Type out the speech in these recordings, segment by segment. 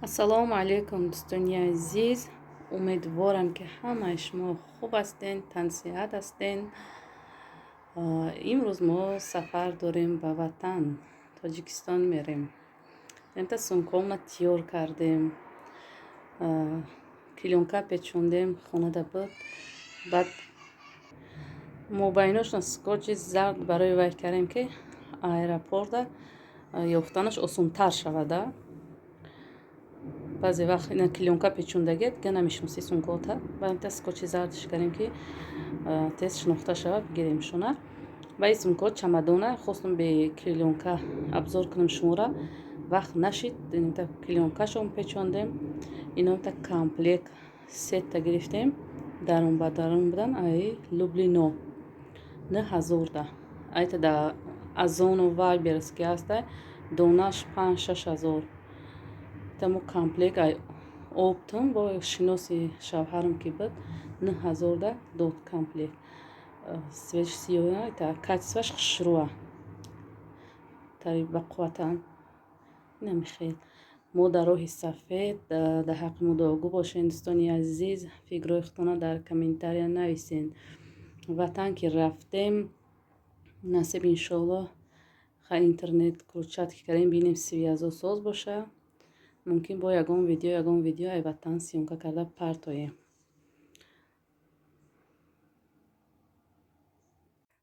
Ассалому алайкум, дӯстони азиз. Умедворам, ки ҳамаи шумо хуб ҳастен, тансиҳат ҳастен. Имрӯз мо сафар дорем ба ватан, Тоҷикистон мерем. Эмта сумкаҳома тиёр кардем, клеёнка печондем, хонада буд. Баъд мобайношон скотчи зард барои вай кардем, ки аэропорта ёфтанаш осонтар шавада. Баъзе вақт ина клеёнка печондагият, дига намешиносӣ сумкаота. Баъд скотчи зардиш кардем, ки тез шинохта шавад, бигиремшона. Ва ин сумкаҳо чамадона хостум бе клеёнка обзор кунам шуморо, вақт нашид. Клеёнкашон печондем. Иномта комплект сетта гирифтем, дарун ба дарун будан. Ай Люблино 9000-да, айта да Озону Вайлдберриз ки ҳаста, донаш 5-6 ҳазор. Тамо комплект ай оптом бо шиноси шавҳарам ки буд, 9000-да дод комплект. Цвет ш сиёҳ, качество ш хушрӯа, тари бақувватан. Инами хел мо дар роҳи сафед. Дар ҳаққи мо дуогӯ бошен, дӯстони азиз. Фикрҳои худтона дар комментария нависен. Ватан ки рафтем, насиб, иншоаллоҳ, ха интернет кручат ки кардем, бинем, связь о соз боша, мумкин бо ягон видео ай ватан съёмка карда партоем.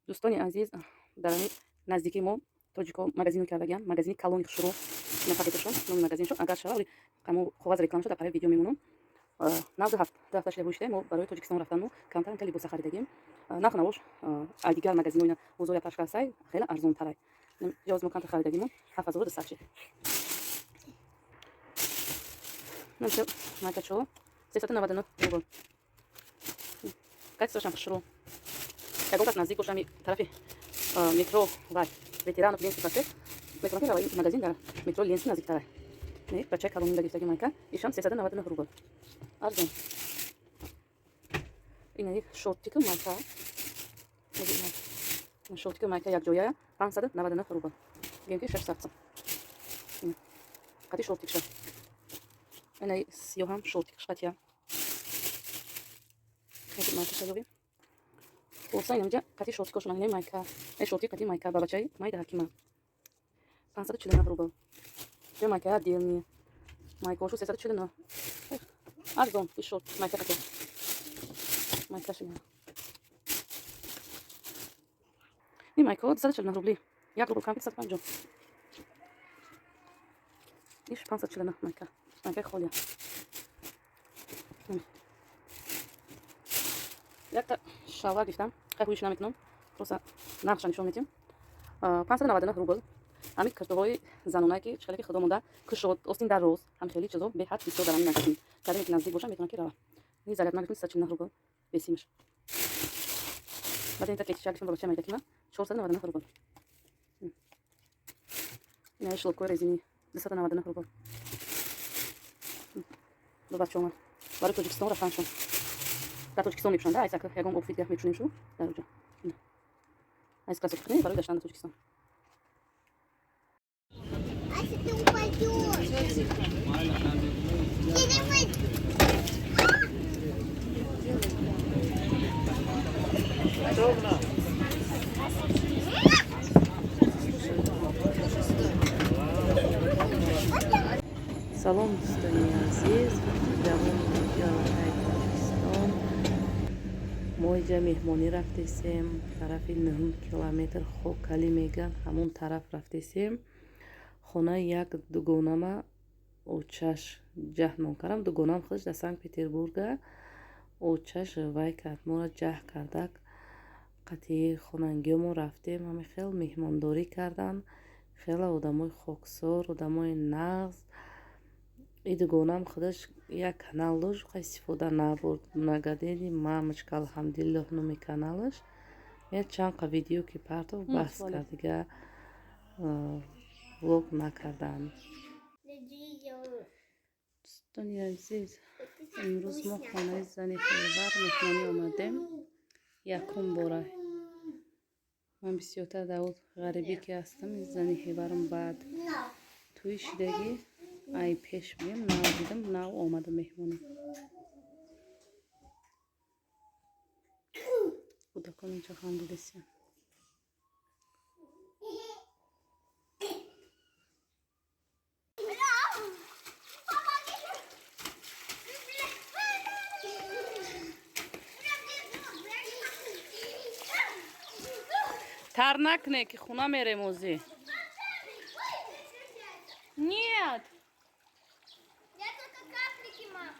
Дӯстони азиз, дар ами наздикии мо тоҷико магазино кардагиам, магазини калони хушрӯ. Ина пакеташон, номи магазиншон. Агар шава, ҳамо коғаз реклама шуд, дар параи видео мемонам. Навду ҳафт 2 ҳафта шуда бошида, мо барои Тоҷикистон рафтанмо камтарам либоса харидагим. Нарху навош ай дигар магазинои бозори Пашкасай хеле арзонтарай. Ҷоз мо камтар харидагимо, 7200 шид. Майкачо 399 рубл, качество шам хушрӯ. Ягон кас наздик бошам, тарафи метро вай Ветеранов, Ленинский проспект, метавонад равад. Ин магазин дар метро Ленинский наздиктарай. Не бачаи калонинда гирифтаги майка, ишам 399 рубл, арзон. Ина шортику майка, шортику майка якҷоя 599 рубл, гӯем ки 600 сом қати шортикша. Ина сиёҳам шортик шқатия майкаша ёбем. Хулоса, инамҷа қати шортикошон, ина майка, шортик қати майка ба бачаи майда ҳакима 549 рубл. Ҷо майка отдельный, майкаошу 349, арзон. И шорт майка қати майкаш. Ин майкао 249 рубли, 1 рубл кам, 150. Иш 549 майка, майкаи холия. Якта шалвар гирифтам, хай ҳуиш намекунам, просто нархша нишон медиҳем: 599 рубл. Ҳамин киртоҳои занонае, ки чихеле ки худо монда кушод, остин дар роз, ҳам хеле чизо беҳад бисёр дар ҳамин магазин. Кадоме ки наздик бошам, метавонам ки рава. Ни заряд ма гирифтем, 349 рубл бесимаш. Баъд инта кетиша гирифтем ба бача майдакима, 499 рубл. Ина шлёпка и резини 299 рубл ба бачаома барои Тоҷикистон рафтаншон. Дар Тоҷикистон мепӯшанда, айсак ягон обфит мепӯшонем шу дар оҷа. Айс кроссовки барои гаштан дар Тоҷикистон. Ася, ты упадешь. Или Салом, дӯстони азиз. Давоми видеои Тоҷикистон. Мо иҷа меҳмонӣ рафтесем, тарафи нӯҳум километр, Хокалӣ мегӯянд, ҳамон тараф рафтесем. Хонаи як дугонама очаш ҷаҳ кардам. Дугонам худаш дар Санкт Петербурга, очаш вай кард, моро ҷаҳ кардак. Қатъи хонангиёмо рафтем, ҳами хел меҳмондорӣ карданд. Хеле одамои хоксор, одамои нағз. И дугонам худаш як канал дошт, истифода набурд, Многодетный мамочка, алҳамдулиллоҳ, номи каналаш. Як чанд қа видео ки партов, бас кард, дига влог накарданд. Дӯстони азиз, имрӯз мо хонаи зани хелвар меҳмонӣ омадем якум бора. Ман бисёртар дар ғарибӣ ки ҳастам, зани хеварам баъд тӯи шидагӣ. Ай пеш бием, нав дидам, нав омада меҳмонӣ. Кӯдакон инҷо хандидисиян. Тар накне, ки хуна мерем озӣ. Нет. Я только капельки, мама.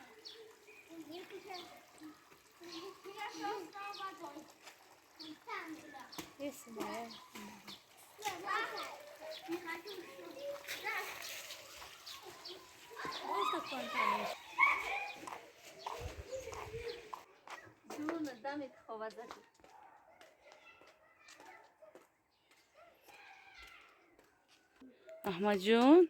Хорошо, стал водой. Там туда. Не хочу. Аҳмадҷон.